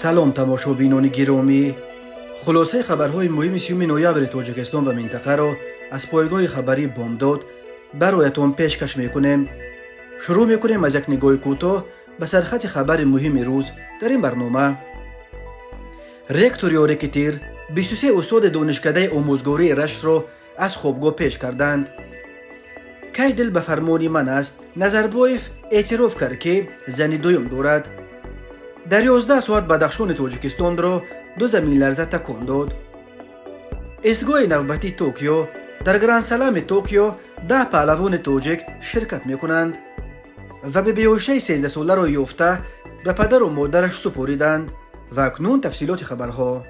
Салом, тамошобинони гиромӣ! Хулосаи хабарҳои муҳими 30 ноябри Тоҷикистон ва минтақаро аз пойгоҳи хабарии «Бомдод» бароятон пешкаш мекунем. Шурӯъ мекунем аз як нигоҳи кӯтоҳ ба сархати хабари муҳими рӯз. Дар ин барнома: ректор ё рэкетир, 23 устоди Донишкадаи омӯзгории Раштро аз хобгоҳ пеш карданд. Кай дил ба фармони ман аст, Назарбоев эътироф кард, ки зани дуюм дорад. Дар 11 соат Бадахшони Тоҷикистонро ду заминларза такон дод. Истгоҳи навбатии Токио: дар Гранд-Слами Токио 10 паҳлавони тоҷик ширкат мекунанд. Ва бибиёшаи 13-соларо ёфта, ба падару модараш супориданд. Ва акнун тафсилоти хабарҳо.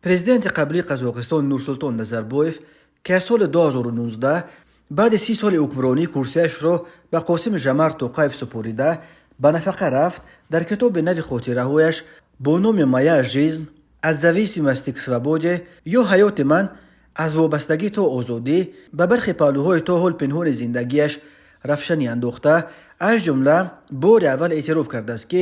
Президенти қаблии Қазоқистон Нурсултон Назарбоев, ки аз соли 2019 баъди 30 соли ҳукмронӣ курсияшро ба Қосим Жамарт Тоқаев супорида, ба нафақа рафт, дар китоби нави хотираҳояш бо номи «Моя жизнь: от зависимости к свободе» ё «Ҳаёти ман: аз вобастагӣ то озодӣ» ба бархе паҳлӯҳои то ҳол пинҳони зиндагиаш равшанӣ андохта, аз ҷумла бори аввал эътироф кардааст, ки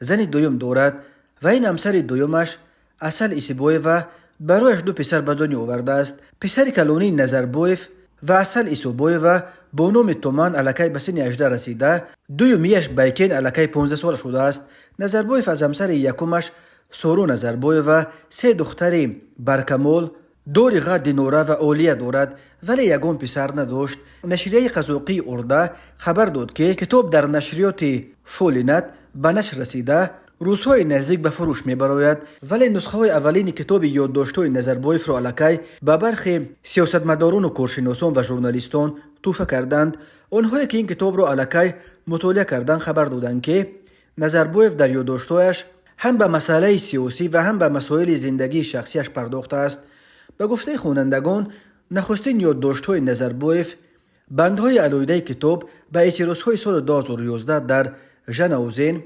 зани дуюм дорад ва ин ҳамсари дуюмаш Асал Исибоева барояш ду писар ба дунё овардааст. Писари калонии Назарбоев ва Асал Исобоева бо номи Томан аллакай ба синни 18 расида, дуюмияш Байкен аллакай 15 сола шудааст. Назарбоев аз ҳамсари якумаш Соро Назарбоева се духтари Баркамол, Дориға, Динора ва Олия дорад, вале ягон писар надошт. Нашрияи қазоқии «Орда» хабар дод, ки китоб дар нашриёти «Фолинат» ба нашр расида, рӯзҳои наздик ба фурӯш мебарояд. Вале нусхаҳои аввалини китоби ёддоштҳои Назарбоевро аллакай ба бархе сиёсатмадорону коршиносон ва журналистон тӯҳфа карданд. Онҳое, ки ин китобро аллакай мутолиа карданд, хабар доданд, ки Назарбоев дар ёддоштҳояш ҳам ба масъалаи сиёсӣ ва ҳам ба масоили зиндагии шахсиаш пардохтааст. Ба гуфтаи хонандагон, нахустин ёддоштҳои Назарбоев, бандҳои алоҳидаи китоб ба эътирозҳои соли 2011 дар Жанаозен,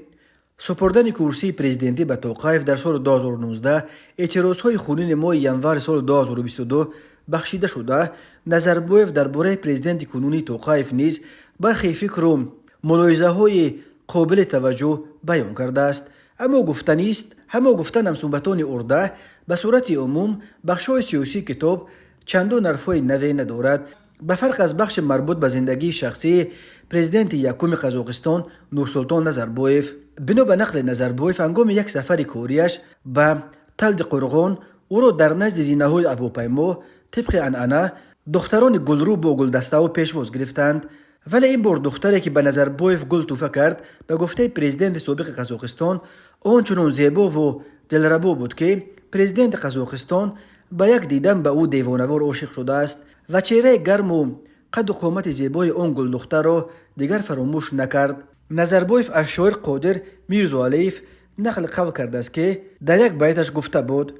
супурдани курсии президентӣ ба Тоқаев дар соли 2019, эътирозҳои хунини моҳи январи соли 2022 бахшида шуда, Назарбоев дар бораи президенти кунунӣ Тоқаев низ бархе фикру мулоҳизаҳои қобили таваҷҷӯҳ баён кардааст. Аммо гуфтанист, аммо гуфтан ҳамсӯҳбатони «Орда», ба сурати умум бахшҳои сиёсии китоб чандон ҳарфҳои наве надорад, ба фарқ аз бахши марбут ба зиндагии шахсии президенти якуми Қазоқистон Нурсултон Назарбоев. Бино ба нақли Назарбоев, ҳангоми як сафари кориаш ба Талдиқурғон ӯро дар назди зинаҳои ҳавопаймо тибқи анъана духтарони гулрӯ бо гулдастаҳо пешвоз гирифтанд. Вале ин бор духтаре, ки ба Назарбоев гул тӯҳфа кард, ба гуфтаи президенти собиқи Қазоқистон, он чунон зебову дилрабо буд, ки президенти Қазоқистон ба як дидан ба ӯ девонавор ошиқ шудааст ва чеҳраи гарму қадду қомати зебои он гулдухтарро дигар фаромӯш накард. Назарбоев аз шоир Қодир Мирзоалиев нақли қавл кардааст, ки дар як байташ гуфта буд: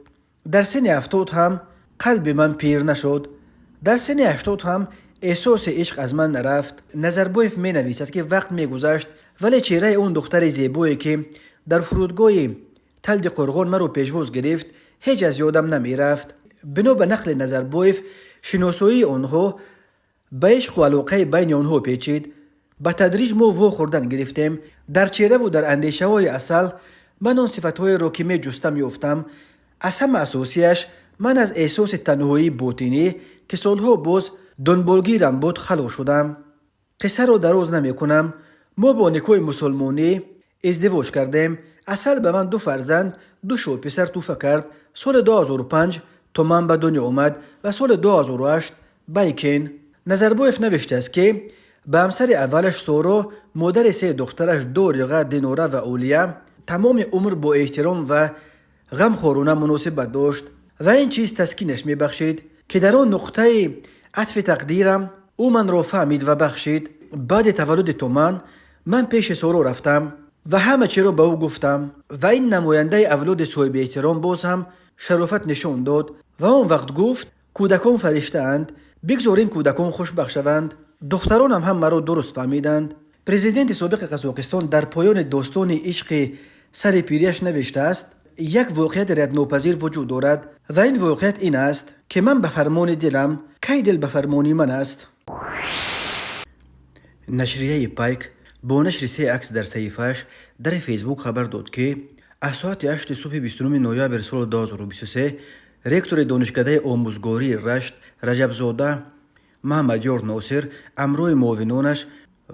«Дар синни 70 ҳам қалби ман пир нашуд, дар синни 80 ҳам эҳсоси ишқ аз ман нарафт». Назарбоев менависад, ки вақт мегузашт, вале чеҳраи он духтари зебое, ки дар фурудгоҳи Талдиқурғон маро пешвоз гирифт, ҳеҷ аз ёдам намерафт. Бино ба нақли Назарбоев, шиносоии онҳо ба ишқу алоқаи байни онҳо печид. «Ба тадриҷ мо вохӯрдан гирифтем. Дар чеҳраву дар андешаҳои Асал ман он сифатҳоеро, ки меҷустам, ёфтам. Аз ҳама асосияш, ман аз эҳсоси танҳоии ботинӣ, ки солҳо боз дунболгирам буд, халос шудам. Қиссаро дароз намекунам, мо бо никоҳи мусулмонӣ издивоҷ кардем. Асал ба ман ду фарзанд, ду шоҳписар тӯҳфа кард. Соли 2005 Томан ба дунё омад ва соли 2008 Байкен». Назарбоев навиштааст, ки ба ҳамсари аввалаш Соро, модари се духтараш Дориға, Динора ва Олия, тамоми умр бо эҳтиром ва ғамхорона муносибат дошт ва ин чиз таскинаш мебахшид, ки дар он нуқтаи атфи тақдирам ӯ манро фаҳмид ва бахшид. «Баъди таваллуди Томан ман пеши Соро рафтам ва ҳама чиро ба ӯ гуфтам ва ин намояндаи авлоди соҳиби эҳтиром боз ҳам шарофат нишон дод ва он вақт гуфт: кӯдакон фариштаанд, бигзор ин кӯдакон хушбахт шаванд. Духтаронам ҳам маро дуруст фаҳмиданд». Президенти собиқи Қазоқистон дар поёни достони ишқи сари пирияш навиштааст: «Як воқеияти раднопазир вуҷуд дорад ва ин воқеият ин аст, ки ман ба фармони дилам, кай дил ба фармони ман аст». Нашрияи «Пайк» бо нашри се акс дар саҳифааш дар Фейсбук хабар дод, ки Аз соати 8 субҳи 29 ноябри соли 2023 ректори донишкадаи омӯзгории Рашт Раҷабзода Маҳмадёр Носир ҳамроҳи муовинонаш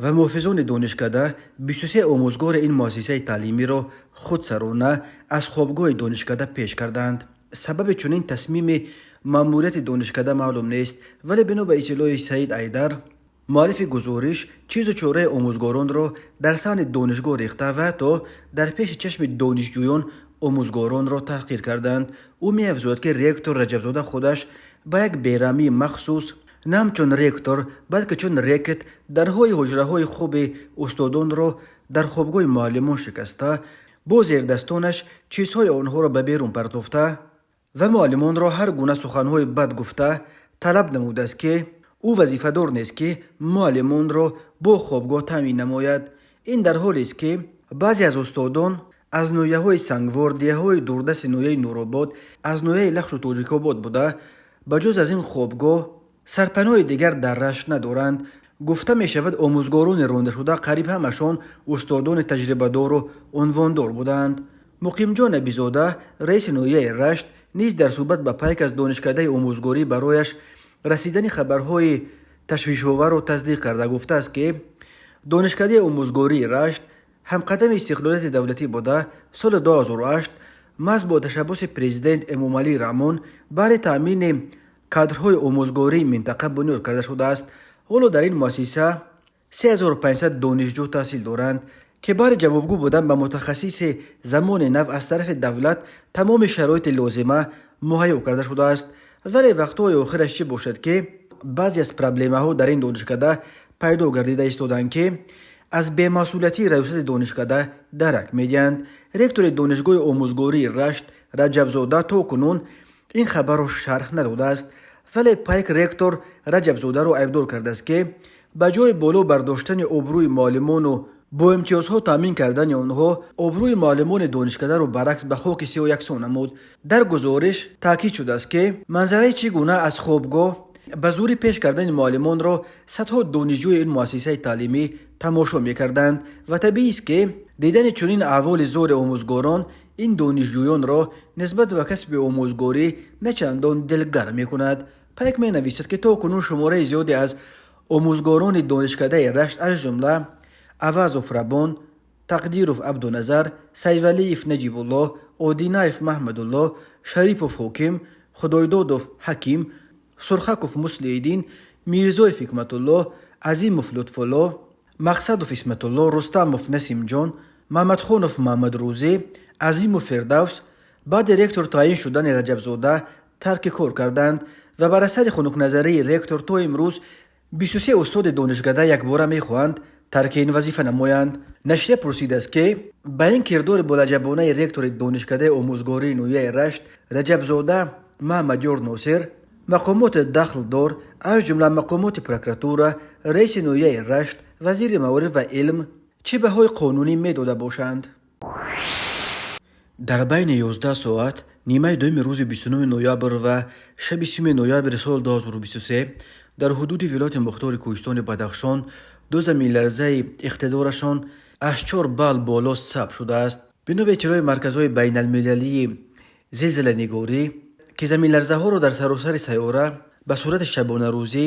ва муҳофизони донишкада 23 омӯзгори ин муассисаи таълимиро худсарона аз хобгоҳи донишкада пеш карданд. Сабаби чунин тасмими маъмурияти донишкада маълум нест, вале бино ба иттилои Саид Айдар, муаллифи гузориш, чизу чораи омӯзгоронро дар саҳни донишгоҳ рехта ва ҳатто дар пеши чашми донишҷӯён омӯзгоронро таҳқир карданд. Ӯ меафзояд, ки ректор Раҷабзода худаш ба як бераҳмии махсус на ҳамчун ректор, балки чун рекет дарҳои ҳуҷраҳои хоби устодонро дар хобгоҳи муаллимон шикаста, бо зердастонаш чизҳои онҳоро ба берун партофта ва муаллимонро ҳар гуна суханҳои бад гуфта талаб намудааст, ки ӯ вазифадор нест, ки муаллимонро бо хобгоҳ таъмин намояд. Ин дар ҳолест, ки баъзе аз устодон аз ноҳияҳои Сангвор, деҳаҳои дурдасти ноҳияи Нуробод, аз ноҳияи Лахшу Тоҷикобод буда, ба ҷуз аз ин хобгоҳ сарпаноҳи дигар дар Рашт надоранд. Гуфта мешавад, омӯзгорони рондашуда қариб ҳамашон устодони таҷрибадору унвондор буданд. Муқимҷон Набизода, раиси ноҳияи Рашт, низ дар суҳбат ба Пайк аз донишкадаи омӯзгорӣ барояш расидани хабарҳои ташвишоварро тасдиқ карда гуфтааст, ки донишкадаи омӯзгории Рашт ҳамқадами истиқлолияти давлатӣ буда, соли 2008 маҳз бо ташаббуси президент Эмомалӣ Раҳмон баҳри таъмини кадрҳои омӯзгории минтақа бунёд карда шудааст. Ҳоло дар ин муассиса 3500 донишҷӯ таҳсил доранд, ки баҳри ҷавобгӯ будан ба мутахассиси замони нав аз тарафи давлат тамоми шароити лозима муҳайё карда шудааст. Вале вақтҳои охираш чӣ бошад, ки баъзе аз проблемаҳо дар ин донишкада пайдо гардида истоданд, ки аз бемасъулиятии раёсати донишкада дарак медиҳанд. Ректори донишгоҳи омӯзгории Рашт Раҷабзода то кунун ин хабарро шарҳ надодааст, вале Пайк ректор Раҷабзодаро айбдор кардааст, ки ба ҷои боло бардоштани обрӯи муаллимону бо имтиёзҳо таъмин кардани онҳо, обрӯи муаллимони донишкадаро баръакс ба хоки сиёҳ яксон намуд. Дар гузориш таъкид шудааст, ки манзараи чӣ гуна аз хобгоҳ ба зӯрӣ пеш кардани муаллимонро садҳо донишҷӯи ин муассисаи таълимӣ тамошо мекарданд ва табиист, ки дидани чунин аҳволи зори омӯзгорон ин донишҷӯёнро нисбат ба касби омӯзгорӣ на чандон дилгарм мекунад. Пайк менависад, ки то кунун шумораи зиёде аз омӯзгорони донишкадаи Рашт, аз ҷумла Авазов Рабон, Тақдиров Абдуназар, Сайвалиев Наҷибуллоҳ, Одинаев Маҳмадуллоҳ, Шарипов Ҳоким, Худойдодов Ҳаким, Сурхаков Муслииддин, Мирзоев Ҳикматуллоҳ, Азимов Лутфуллоҳ, Мақсадов Исматуллоҳ, Рустамов Насимҷон, Маҳмадхонов Маҳмадрӯзӣ, Азимов Фирдавс баъди ректор таъин шудани Раҷабзода тарки кор карданд ва бар асари хунукназарии ректор то имрӯз 23 устоди донишкада якбора мехоҳанд тарки ин вазифа намоянд. Нашрия пурсидааст, ки ба ин кирдори болаҷабонаи ректори донишкадаи омӯзгории ноҳияи Рашт Раҷабзода Маҳмадёр Носир мақомоти дахлдор, аз ҷумла мақомоти прокуратура, раиси ноҳияи Рашт, вазири маориф ва илм чӣ баҳои қонунӣ медода бошанд. Дар байни 11 соат нимаи дуюми рӯзи 29 ноябр ва шаби 30 ноябри соли 2023 дар ҳудуди вилояти мухтори кӯҳистони Бадахшон ду заминларзаи иқтидорашон аз 4 балл боло сабт шудааст. Бино ба иттилои марказҳои байналмилалии зилзиланигорӣ, ки заминларзаҳоро дар саросари сайёра ба сурати шабонарӯзӣ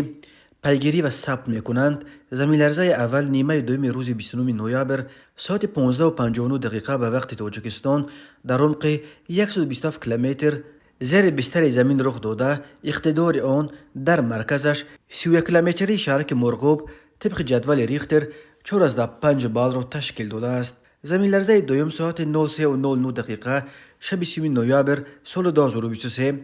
пайгирӣ ва сабт мекунанд, заминларзаи аввал нимаи дуюми рӯзи 29 ноябр соати 15:59 дақиқа ба вақти Тоҷикистон дар умқи 127 километр зери бистари замин рух дода, иқтидори он дар марказаш 31 километрии шаҳраки Мурғуб тибқи ҷадвали Рихтер 4,5 баллро ташкил додааст. Заминларзаи дуюм соати 03:09 дақиқа шаби 30 ноябр соли 2023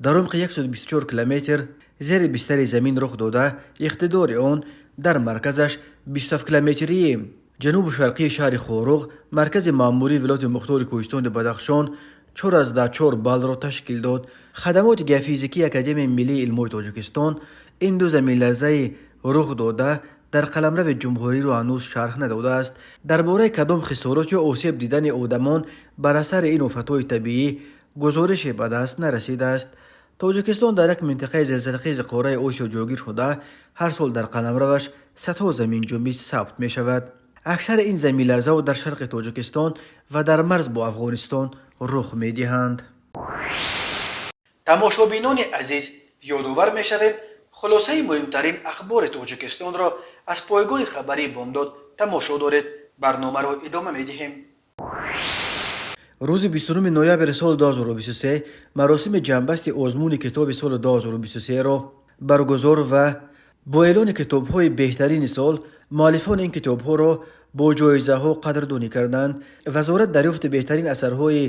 дар умқи 124 километр зери бистари замин рух дода, иқтидори он дар марказаш 27 километрии ҷанубу шарқии шаҳри Хоруғ, маркази маъмурии вилояти мухтори кӯҳистони Бадахшон, 4,4 баллро ташкил дод. Хадамоти геофизикии Академияи миллии илмҳои Тоҷикистон ин ду заминларзаи рух дода дар қаламрави ҷумҳуриро ҳанӯз шарҳ надодааст. Дар бораи кадом хисорот ё осеб дидани одамон бар асари ин офатҳои табиӣ гузорише ба даст нарасидааст. Тоҷикистон дар як минтақаи зилзилахези қораи Осиё ҷойгир шуда, ҳар сол дар қаламраваш садҳо заминҷунбӣ сабт мешавад. Аксари ин заминларзаҳо дар шарқи Тоҷикистон ва дар марз бо Афғонистон рух медиҳанд. Тамошобинони азиз, ёдовар мешавем, хулосаи муҳимтарин ахбори Тоҷикистонро аз пойгоҳи хабарии Бомдод тамошо доред. Барномаро идома медиҳем. Рӯзи 29 ноябри соли 2023 маросими ҷамъбасти озмуни китоби соли 2023-ро баргузор ва бо эълони китобҳои беҳтарини сол муаллифони ин китобҳоро бо ҷоизаҳо қадрдонӣ карданд. Вазорат дарёфти беҳтарин асарҳои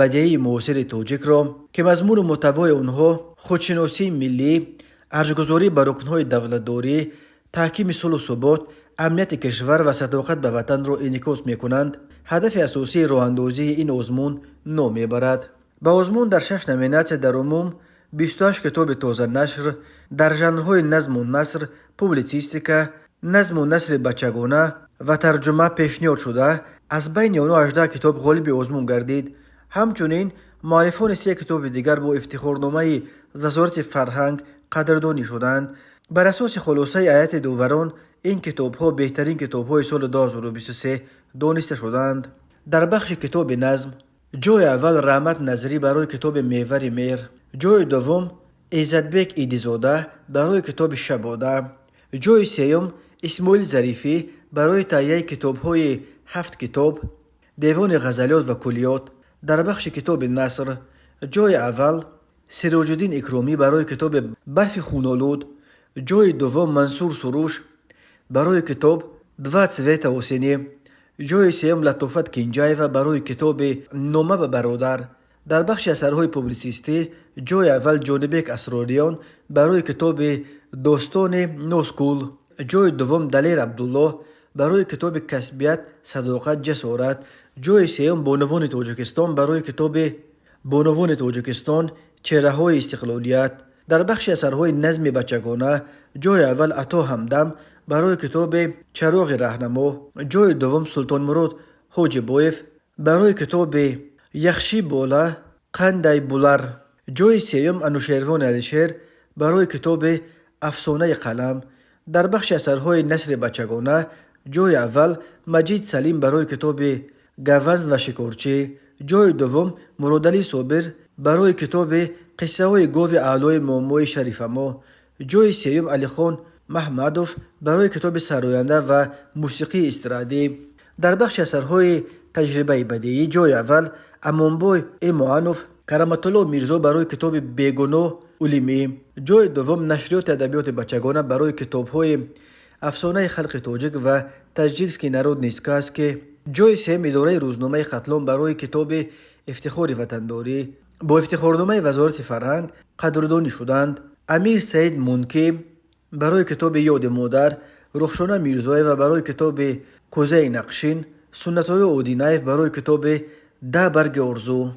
бадеии муосири тоҷикро, ки мазмуну муҳтавои онҳо худшиносии миллӣ, арҷгузорӣ ба рукнҳои давлатдорӣ, таҳкими сулҳу субот, амнияти кишвар ва садоқат ба ватанро инъикос мекунанд, ҳадафи асосии роҳандозии ин озмун ном мебарад. Ба озмун дар шаш номинатсия дар умум 28 китоби тозанашр дар жанрҳои назму наср, публитсистика, назму насри бачагона ва тарҷума пешниҳод шуда, аз байни онҳо 18 китоб ғолиби озмун гардид. Ҳамчунин муаллифони се китоби дигар бо ифтихорномаи Вазорати фарҳанг қадрдонӣ шуданд. Бар асоси хулосаи ҳайати доварон, ин китобҳо беҳтарин китобҳои соли 2023 дониста шуданд. Дар бахши китоби назм ҷойи аввал Раҳмат Назрӣ барои китоби Мевари мер, ҷойи дуввум Иззатбек Идизода барои китоби Шабода, ҷойи сеюм Исмоил Зарифӣ барои таҳияи китобҳои ҳафт китоб, девони ғазалиёт ва куллиёт. Дар бахши китоби наср ҷойи аввал Сироҷиддин Икромӣ барои китоби Барфи хунолуд, ҷойи дуввум Мансур Суруш барои китоб Два цвета осени, ҷойи сеюм Латофат Кинҷаева барои китоби Нома ба бародар. Дар бахши асарҳои публитсистӣ ҷойи аввал Ҷонибек Асрориён барои китоби Достони Носкул, ҷойи дуввум Далер Абдуллоҳ барои китоби Касбият, садоқат, ҷасорат, ҷойи сеюм бонувони Тоҷикистон барои китоби Бонувони Тоҷикистон: чеҳраҳои истиқлолият. Дар бахши асарҳои назми бачагона ҷойи аввал Ато Ҳамдам барои китоби Чароғи раҳнамо, ҷойи дуввум Султонмурод Ҳоҷибоев барои китоби Яхши бола қандай булар, ҷойи сеюм Анушервони Алишер барои китоби Афсонаи қалам. Дар бахши асарҳои насри бачагона ҷойи аввал Маҷид Салим барои китоби Гавазн ва шикорчӣ, ҷойи дуввум Муродалӣ Собир барои китоби Қиссаҳои гови аълои момои Шарифамо, ҷойи сеюм Алихон Маҳмадов барои китоби Сароянда ва мусиқии эстрадӣ. Дар бахши асарҳои таҷрибаи бадеӣ ҷойи аввал Амонбой Эмоанов, Караматулло Мирзо барои китоби Бегуноҳ Улимӣ, ҷойи дуввум нашриёти адабиёти бачагона барои китобҳои Афсонаи халқи тоҷик ва Таджикские народные сказки, ҷойи сеюм идораи рӯзномаи Хатлон барои китоби Ифтихори ватандорӣ бо ифтихорномаи Вазорати фарҳанг қадрдонӣ шуданд. Амир Саид Мункӣ барои китоби Ёди модар, Рухшона Мирзоева барои китоби Кӯзаи нақшин, Суннатулло Одинаев барои китоби Да барги орзу.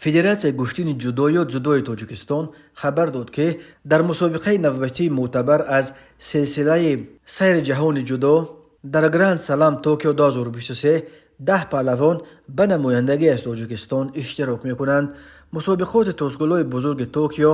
Федератсияи гӯштини ҷудо ё дзюдои Тоҷикистон хабар дод, ки дар мусобиқаи навбатии мӯътабар аз силсилаи сайри ҷаҳони ҷудо дар Гранд Салам Токио 2023 10 паҳлавон ба намояндагӣ аз Тоҷикистон иштирок мекунанд. Мусобиқоти тосгулои бузурги Токио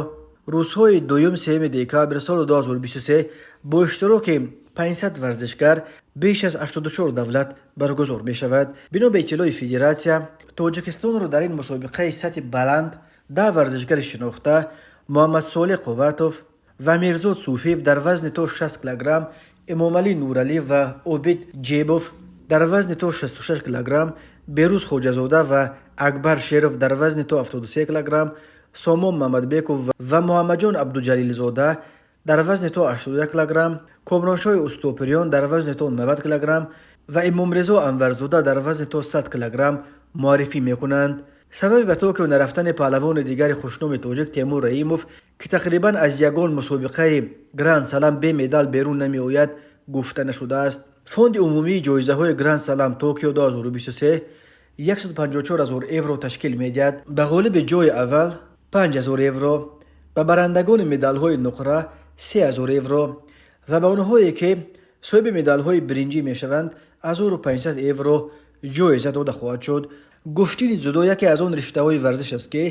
рӯзҳои 2-3 декабри соли 2023 бо иштироки 500 варзишгар беш аз 84 давлат баргузор мешавад. Бино ба иттилои федератсия, Тоҷикистонро дар ин мусобиқаи сатҳи баланд 10 варзишгари шинохта: Муҳаммадсолеҳ Қувватов ва Мирзод Суфиев дар вазни то 60 килограмм, Эмомалӣ Нуралӣ ва Обид Ҷебов дар вазни то 66 килограмм, Берӯз Хоҷазода ва Акбар Шеров дар вазни то 73 килограмм, Сомон Мамадбеков ва Муҳаммадҷон Абдуҷалилзода дар вазни то 81 килограмм, Комроншоҳи Устопириён дар вазни то 90 килограмм ва Имомрезо Анварзода дар вазни то 100 килограмм муаррифӣ мекунанд. Сабаби ба Токио нарафтани паҳлавони дигари хушноми тоҷик Темур Раимов, ки тақрибан аз ягон мусобиқаи Гранд Салам бе медал берун намеояд, гуфта нашудааст. Фонди умумии ҷоизаҳои Гранд Салам Токио 2023 154 ҳазор евро ташкил медиҳад. Ба ғолиби ҷойи аввал 5 ҳазор евро, ба барандагони медалҳои нуқра 3 ҳазор евро ва ба онҳое ки соҳиби медалҳои биринҷӣ мешаванд 1500 евро ҷоиза дода хоҳад шуд. Гӯштини дзюдо яке аз он риштаҳои варзиш аст, ки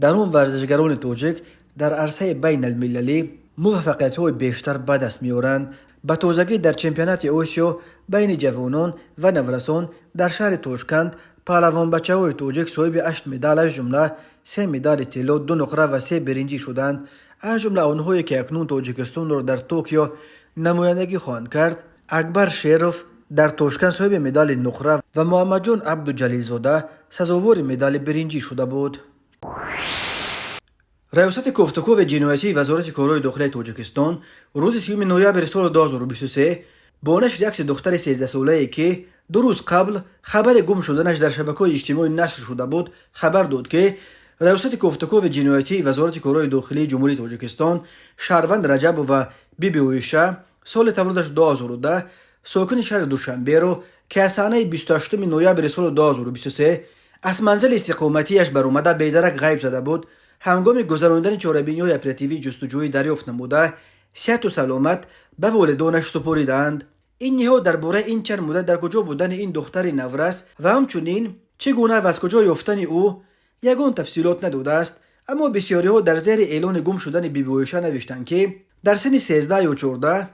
дар он варзишгарони тоҷик дар арсаи байналмилалӣ муваффақиятҳои бештар ба даст меоранд. Ба тозагӣ дар чемпионати Осиё байни ҷавонон ва наврасон дар шаҳри Тошканд паҳлавонбачаҳои тоҷик соҳиби ҳашт медал, аз ҷумла се медали тилло, ду нуқра ва се биринҷӣ шуданд. Аз ҷумла онҳое, ки акнун Тоҷикистонро дар Токио намояндагӣ хоҳанд кард, Акбар Шеров дар Тошканд соҳиби медали нуқра ва Муҳаммадҷон Абдуҷалилзода сазовори медали биринҷӣ шуда буд. Раёсати кофтукови ҷиноятии Вазорати корҳои дохилаи Тоҷикистон рӯзи 30 ноябри соли 2023 бо нашри акси духтари 13-солае, ки 2 рӯз қабл хабари гум шуданаш дар шабакаҳои иҷтимоӣ нашр шуда буд, хабар дод, ки Раёсати кофтукови ҷиноятии Вазорати корҳои дохилии Ҷумҳурии Тоҷикистон шаҳрванд Раҷабова Бибиоиша, соли таваллудаш 2010, сокини шаҳри Душанберо, ки аз санаи 28 ноябри соли 2023 аз манзили истиқоматиаш баромада бедарак ғайб зада буд, ҳангоми гузаронидани чорабиниҳои оперативии ҷустуҷӯӣ дарёфт намуда, сиҳату саломат ба волидонаш супоридаанд. Ин ниҳод дар бораи ин чанд муддат дар куҷо будани ин духтари наврас ва ҳамчунин чӣ гуна ва аз куҷо ёфтани ӯ ягон тафсилот надодааст. Аммо бисёриҳо дар зери эълони гум шудани Бибиоиша навиштанд, ки дар синни 13 ё 14,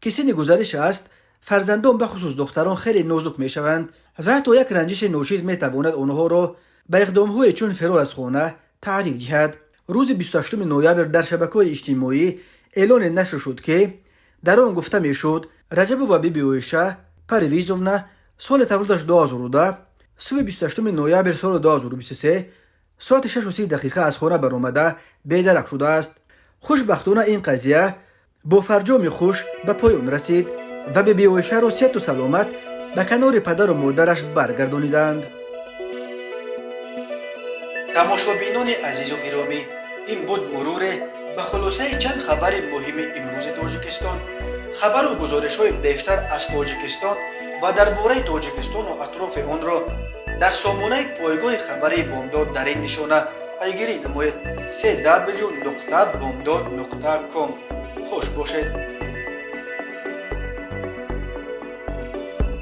ки синни гузариш аст, фарзандон, бахусус духтарон, хеле нозук мешаванд ва ҳатто як ранҷиши ночиз метавонад онҳоро ба иқдомҳое чун фирор аз хона таҳрик диҳад. Рӯзи 28 ноябр дар шабакаҳои иҷтимоӣ эълоне нашр шуд, ки дар он гуфта мешуд, Раҷабова Бибиоиша Парвизовна, соли таваллудаш 2010, субҳи 28 ноябр соли 2023 соати 6:30 дақиқа аз хона баромада бедарак шудааст. Хушбахтона, ин қазия бо фарҷоми хуш ба поён расид ва Бибиоишаро сиҳату саломат ба канори падару модараш баргардониданд. Тамошобинони азизу гиромӣ, ин буд муруре ба хулосаи чанд хабари муҳими имрӯзи Тоҷикистон. Хабару гузоришҳои бештар аз Тоҷикистон ва дар бораи Тоҷикистону атрофи онро дар сомонаи пойгоҳи хабарии Бомдод дар ин нишона пайгирӣ намоед: cw.bomdod.com. Хуш бошед.